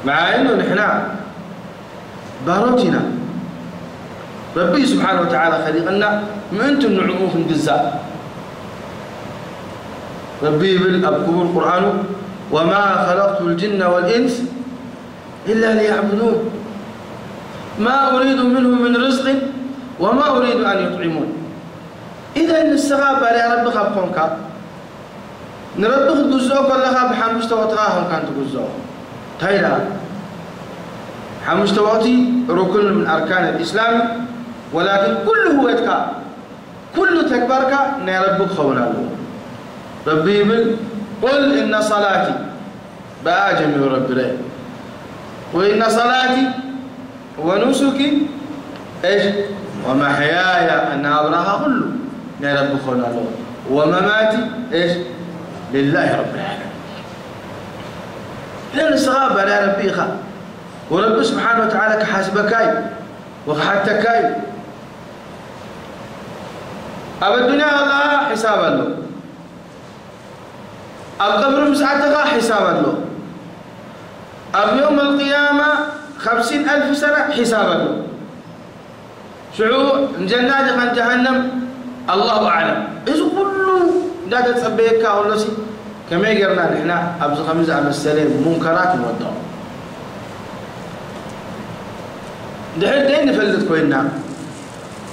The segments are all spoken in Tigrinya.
مع إنه ንሕና ባሮት ኢና። ረቢ ስብሓን ወተዓላ ኸሊቕና ምእንቲ ንዕኡ ክንግዛእ። ረቢ ይብል ኣብ ክቡር ቁርኣኑ፣ وما خلقت الجن والإنس إلا ليعبدون ما أريد منهم من رزق وما أريد أن يطعمون. ኢዘን ንስኻ ባርያ ረቢ ካብ ኮንካ፣ ንረቢ ክትግዝኦ ከለኻ ብሓሙሽተ ወትኻ ኮንካ ትግዝኦ። እንታይ ደኣ ሓሙሽተ ወቕቲ ሩክን ምን ኣርካን ልእስላም፣ ወላኪን ኩሉ ህወትካ፣ ኩሉ ተግባርካ ናይ ረቢ ክኸውን ኣለዎ። ረቢ ይብል፣ ቁል እነ ሰላቲ፣ ብኣ ጀሚሩ ረቢ ረ ቁል እነ ሰላቲ ወኑሱኪ እሽ ወመሕያያ፣ ኣነባብራኻ ኩሉ ናይ ረቢ ክኸውን ኣለዎ። ወመማቲ እሽ ልላሂ ረቢ ልዓለሚን። ኢዘን ንስኻ ባርያ ረቢ ኢኻ። ወረቢ ስብሓን ወተዓላ ክሓስበካ እዩ ወክሓተካ እዩ። ኣብ ኣዱንያ ከለኻ ሕሳብ ኣሎ። ኣብ ቀብሪ ምስ ኣተኻ ሕሳብ ኣሎ። ኣብ የውም ኣልቅያማ ኸምሲን ኣልፍ ሰና ሕሳብ ኣሎ። ሽዑ ንጀና ዲኻ ንጀሃነም ኣላሁ ኣዕለም። እዚ ኩሉ እንዳተጸበየካ ከሎሲ ከመይ ጌርና ንሕና ኣብዚ ከምዚ ዝኣመሰለ ሙንከራት ንወድቕ? ድሕር ደይ ንፈልጥ ኮይንና፣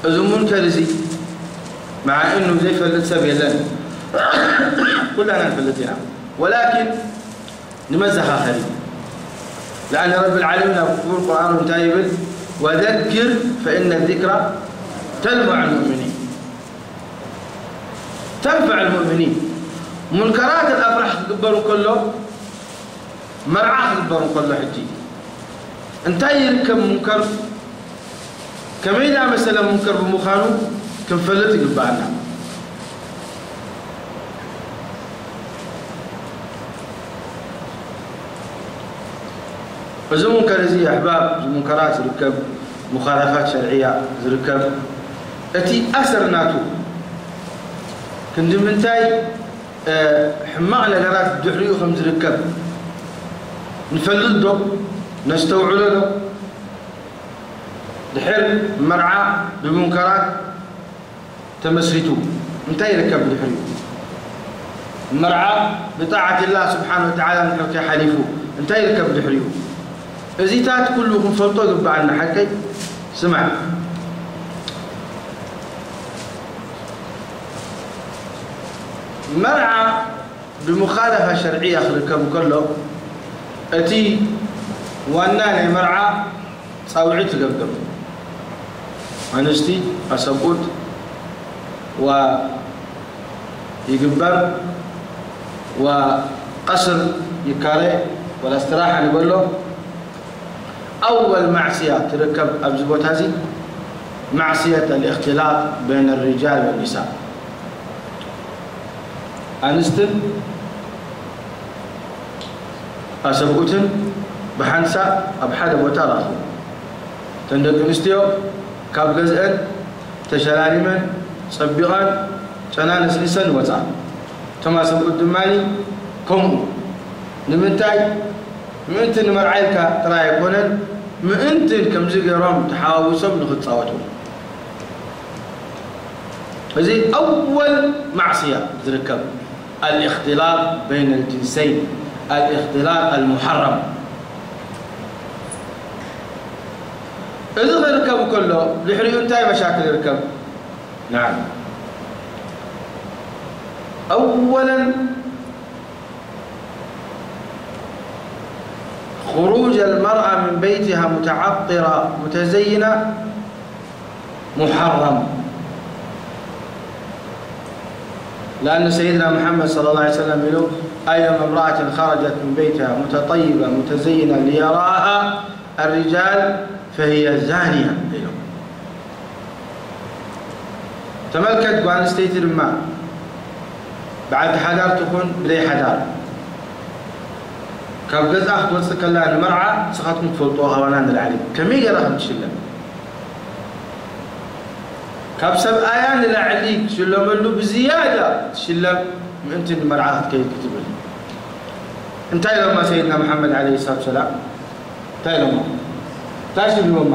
እዚ ሙንከር እዚ መዓ እኑ ዘይፈልጥ ሰብ የለን። ኩላና ንፈልጥ ኢና። ወላኪን ንመዘኻኸሪ። لأن رب العالمين ኣብ ክቡር ቁርኣኑ እንታይ ይብል? وذكر فإن الذكرى تنفع المؤمنين. تنفع المؤمنين. ሙንከራት ኣፍራሕ ክግበር እንከሎ፣ መርዓ ክግበር እንከሎ ሕጂ እንታይ ይርከብ? ሙንከር ከመይ ዝኣመሰለ ሙንከር ብምዃኑ ክንፈልጥ ይግብኣና። እዚ ሙንከር እዚ ኣሕባብ፣ እዚ ሙንከራት ዝርከብ፣ ሙኻለፋት ሸርዕያ ዝርከብ፣ እቲ ኣሰር ናቱ ክንዲ ምንታይ ሕማቕ ነገራት ድሕሪኡ ከም ዝርከብ ንፈልጥ ዶ? ነስተውዕሎ ዶ? ድሕር መርዓ ብሙንከራት ተመስሪቱ እንታይ ይርከብ ብድሕሪኡ? መርዓ ብጣዓት ላህ ስብሓን ወተዓላ ንድሕር ከይሓሊፉ እንታይ ይርከብ ብድሕሪኡ? እዚታት ኩሉ ክንፈልጦ ይግብኣና። ሓቀይ ስማዕ፣ መርዓ ብሙኻለፋ ሸርዕያ ክርከብ ከሎ፣ እቲ ዋና ናይ መርዓ ጻውዒት ትገብር። ኣንስቲ ኣሰብኡት ዋ ይግበር ዋ ቀስር ይካረ ወላ እስትራሓ ንበሎ። ኣወል ማዕስያ ትርከብ ኣብዚ ቦታ እዚ ማዕስየት ኣልእኽትላጥ በይነ ሪጃል ወኒሳ፣ ኣንስትን ኣሰብኡትን ብሓንሳእ ኣብ ሓደ ቦታ ረኣኹ። እተን ደቂ ኣንስትዮ ካብ ገዝአን ተሸላሊመን ጸቢቐን ጨና ነስኒሰን ይወጻ። እቶም ኣሰብኡት ድማ ከምኡ። ንምንታይ? ምእንቲ ንመርዓ ኢልካ ጥራይ ኣይኮነን፣ ምእንቲ ከምዚ ገይሮም ተሓዋዊሶም ንኽጻወቱ። እዚ ኣወል ማዕስያ ዝርከብ ኣልእኽትላጥ በይነ ልጅንሰይን፣ ኣልእኽትላጥ ኣልሙሓረም። እዚ ክርከብ ከሎ ድሕሪኡ እንታይ መሻክል ይርከብ? ናዓም። ኣወለን خروج المرأة من بيتها متعطرة متزينة محرم. لأن سيدنا محمد صلى الله عليه وسلم يقول: أيما امرأة خرجت من بيتها متطيبة متزينة ليراها الرجال فهي زانية. ተመልከት፣ ጓል ኣንስተይቲ ድማ በዓልቲ ሓዳር ትኹን ብዘይ ሓዳር፣ ካብ ገዝኣ ክትወፅእ ከላ ንመርዓ ንስኻትኩም ትፈልጥዎ፣ ካባና ንላዕሊ ከመይ ገይራ ከም ትሽለም፣ ካብ ሰብኣያ ንላዕሊ ትሽለመሉ ብዝያዳ ትሽለም ምእንቲ ንመርዓ ክትከይድ ክትብል። እንታይ ኢሎማ ሰይድና መሓመድ ዓለይሂ ሰላቱ ሰላም? እንታይ ኢሎማ? እንታይ ሽቢቦማ?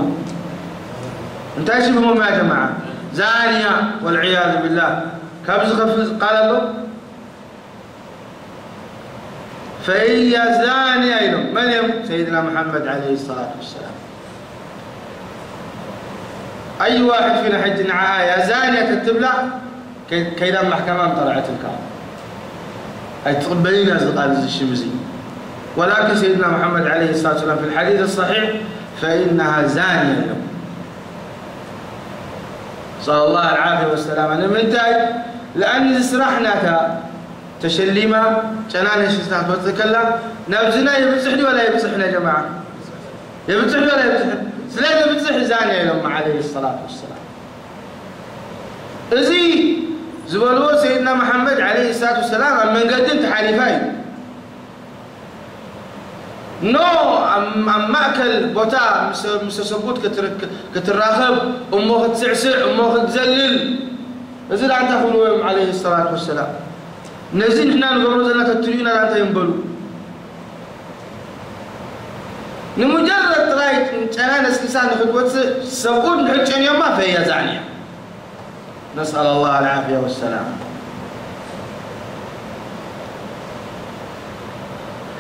እንታይ ሽቢቦማ ያ ጀማዓ? ዛንያ፣ ወልዕያዙ ቢላህ። ካብ ዝኸፍእ ቃል ኣሎ? ፈህያ ዛንያ ኢሎም። መን እዮም? ሰይድና መሓመድ ዓለይሂ ሰላቱ ወሰላም። ኣይ ዋሕድ ፊና ሕጂ ንዓኣ ያ ዛንያ ተትብላ፣ ከይ-፣ ከይዳ ማሕከማ ምጠርዐትልካ። ኣይትቕበልን እያ እዚ ቃል፣ እዚ ሽም እዚ። ወላኪን ሰይድና መሓመድ ዓለይሂ ሰላቱ ወሰላም ፊል ሓዲስ ሰሒሕ ፈኢነሃ ዛንያ ኢሎም። ነስኣሉላህ ኣልዓፍያ ወሰላማ። ንምንታይ? ለኣን እዚ ስራሕ ናታ ተሸሊማ ጨና ነሽስታ ትወፅእ ከላ ናብ ዝና የብፅሕ ድዩ ወላ የብፅሕን ያ ጀማዓ? የብፅሕ ድዩ ወላ የብፅሕን? ስለ ዘብፅሕ ዛንያ ኢሎም ዓለይሂ ሰላቱ ወሰላም። እዚ ዝበልዎ ሰይድና መሓመድ ዓለይሂ ሰላቱ ወሰላም ኣብ መንገዲ እንተሓሊፋ እዩ። ኖ ኣብ ኣብ ማእከል ቦታ ምስ ምስ ሰቡት ክትርክ-፣ ክትራኸብ እሞ ክትስዕስዕ እሞ ክትዘልል፣ እዚ ደኣ እንታይ ክብልዎ እዮም ዓለይሂ ሰላቱ ወሰላም? ነዚ ንሕና ንገብሮ ዘለና ተትርእዩና ደኣ እንታይ እዮም በሉ? ንሙጀረድ ጥራይ ጨና ነስንሳ ንኽትወፅእ ሰብኡት ንሕጨን እዮማ ፈያ ዛዕንያ። ነስኣል ኣላህ ኣልዓፍያ ወሰላም።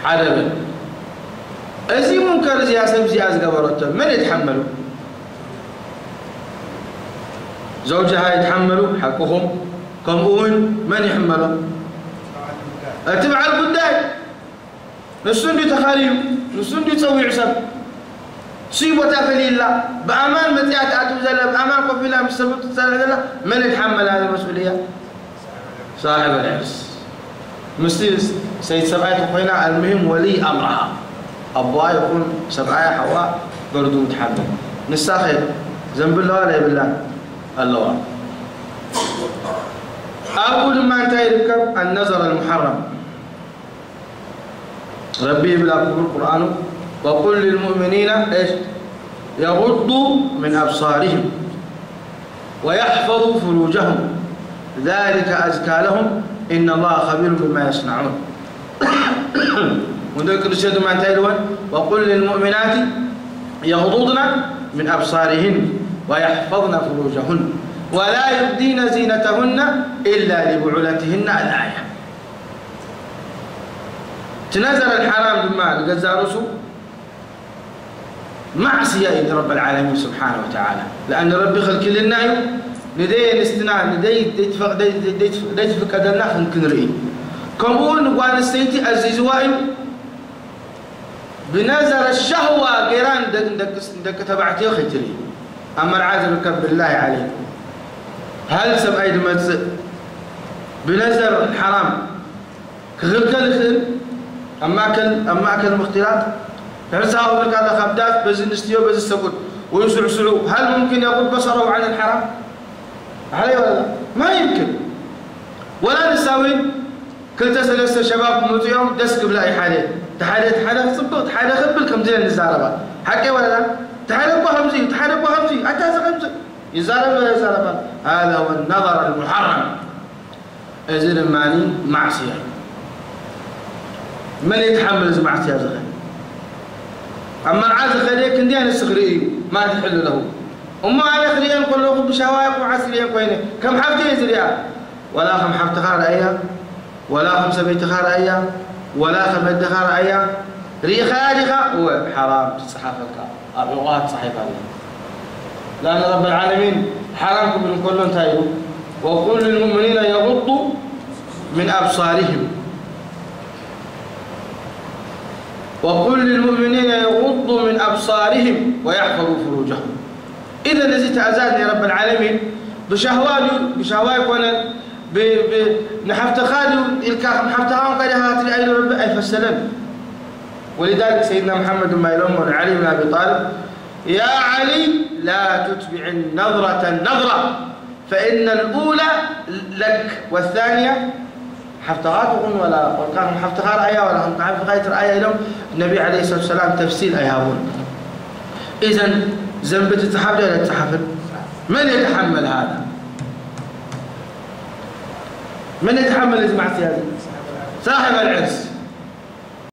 ሓደ በል። እዚ ሙንከር እዚኣ ሰብ እዚኣ ዝገበረቶ መን ይትሓመሉ? ዘውጅሃ ይትሓመሉ፣ ሓቅኹም። ከምኡ እውን መን ይሕመሎ? እቲ በዓል ጉዳይ። ንሱ እንዲ ተኻልዩ፣ ንሱ እንዲ ጸዊዑ ሰብ። ሲ ቦታ ፈልይላ፣ ብኣማን መጽያ ትኣትው ዘላ፣ ብኣማን ኮፍ ኢላ ምስ ሰብ ትጸንሕ ዘላ፣ መን ይትሓመላ እዚ መስኡልያ? ሳሕብ ኣልዕርስ። ምስቲ ሰይድ ሰብኣይ ተኾይና፣ ኣልሙሂም ወልይ ኣምርሃ። ኣቦኣ ይኹን ሰብኣያ ሓዋ በርዱ ምትሓመል። ንሳኸ ዘንቢ ኣለዋ ላ የብላን? ኣለዋ። ኣብኡ ድማ እንታይ ይርከብ? ኣነዘር ኣልሙሓረም። ረቢ ይብል ኣብ ክቡር ቁርኣኑ፣ "ወቁል ልልሙእሚኒና፣ እሽ፣ የጉዱ ምን ኣብሳሪህም ወየሕፈዙ ፍሩጀሁም፣ ዛሊከ ኣዝካ ለሁም፣ ኢነ ላሃ ኸቢሩን ብማ የስነዑን።" ንደቂ ኣንስትዮ ድማ እንታይ ኢልወን? "ወቁል ልልሙእሚናት የጉዱድና ምን ኣብሳሪህን ወየሕፈዝና ፍሩጀሁን ወላ ዩብዲነ ዚነተሁና ኢላ ሊቡዑለትህና" ኣልኣያ። እቲ ነዘር ኣልሓራም ድማ ንገዛእ ርእሱ ማዕስያ እዩ ንረብ ኣልዓለሚን ስብሓነ ወተዓላ። ለኣን ረቢ ከልኪልና እዩ፣ ንደይ ኣንስትና፣ ንደይ ደይትፈቕ-፣ ደይ-፣ ደይ-፣ ደይትፍቀደልና ክን-፣ ክንርኢ። ከምኡ እውን ንጓል ኣንስተይቲ ኣዚዝዋ እዩ፣ ብነዘር ሻህዋ ገይራ ንደቂ፣ ንደቂ፣ ንደቂ ተባዕትዮ ከይትርኢ። ኣብ መርዓ ዝርከብ ብላሂ ዓለይኩም። ሃል ሰብኣይ ዝመጽእ ብነዘር ሓራም ክኽልከል ይኽእል? ኣብ ማእከል፣ ኣብ ማእከል ምኽትላጥ ትሕሳው ብልካ ኣለኻ፣ ኣብ ዳስ በዚ ንስትዮ፣ በዚ ሰብኡት ወይ ስዕስዑ፣ ሃል ሙምኪን የቁድ በሰረሁ ዓን ልሓራም? ኣሕለይ ወላ ላ? ማ ይምክን። ወላ ንሳ እውን ክልተ ሰለስተ ሸባብ ክመፁ እዮም፣ ደስ ክብላ እዩ ሓደ። እቲ ሓደ፣ እቲ ሓደ ክፅብቕ፣ እቲ ሓደ ክብል ከምዚ ኢለን ንዛረባ። ሓቂ ወላ ላ? እቲ ሓደ እኮ ከምዚ እዩ፣ እቲ ሓደ እኮ ከምዚ እዩ፣ ኣታ እዚ ከምዚ ይዛረብ ወላ ይዛረባ። ሃዛ ወ ነዘር ኣልሙሓረም። እዚ ድማ ማዕስያ እዩ። መን ይትሓመል እዚ ማዕስያ ዝኸ? ኣብ መርዓ ዝኸደ ክንደይ ኣንስቲ ክርኢ እዩ? ማን ይሕሉ ለሁ? እሞ ኣነ ክርእየን ከለኹ ብሻህዋ ይኹን ዓስ ርእየን ኮይነ፣ ከም ሓፍተይ እየ ዝሪኣ። ወላ ከም ሓፍትኻ ረኣያ፣ ወላ ከም ሰበይትኻ ረኣያ፣ ወላ ከም ኣደኻ ረኣያ። ርኢኻያ ዲኻ? እወ፣ ሓራም ትጸሓፈልካ። ኣብ ሕቖኣ ትጻሒፍ ኣላ። ለኣን ረብ ልዓለሚን ሓራም ክብል እንከሎ እንታይ ኢሉ? "ወቁል ልልሙእሚኒና የጉዱ ምን ኣብሳሪህም፣ ወቁል ልልሙእሚኒና የጉዱ ምን ኣብሳሪህም ወየሕፈዙ ፍሩጀሁም።" ኢዘን እዚ ትእዛዝ ናይ ረብ ልዓለሚን ብሻህዋ ድዩ? ብሻህዋ ኣይኮነን። ብ-፣ ብ-፣ ንሓፍትኻ ድዩ ኢልካ ከም ሓፍትኻ ኮንካ ዲኻ ክትሪኣ ኢሉ ረቢ ኣይፈሰለን። ወሊዛሊክ ሰይድና መሓመድ ድማ ኢሎሞ ንዓሊ ብን ኣቢ ጣልብ፣ "ያ ዓሊ ላ ቱትቢዕ ነዝረተ ነዝራ ፈኢነ ልኡላ ለክ ወሳንያ" ሓፍትኻ ትኹን ወላ ቆልካ ከም ሓፍትኻ ረኣያ ወላ ከም ሓፍትኻ ይትረኣያ ኢሎም ነቢ ዓለይሂ ሰላቱ ሰላም ተፍሲል ኣይሃቡን። ኢዘን ዘንቢ ትጽሓፍ ዶ ኣይትጽሓፍን? መን የተሓመል ሃዛ? መን የተሓመል እዚ ማዕስያ እዚ? ሳሕብ ኣልዕርስ።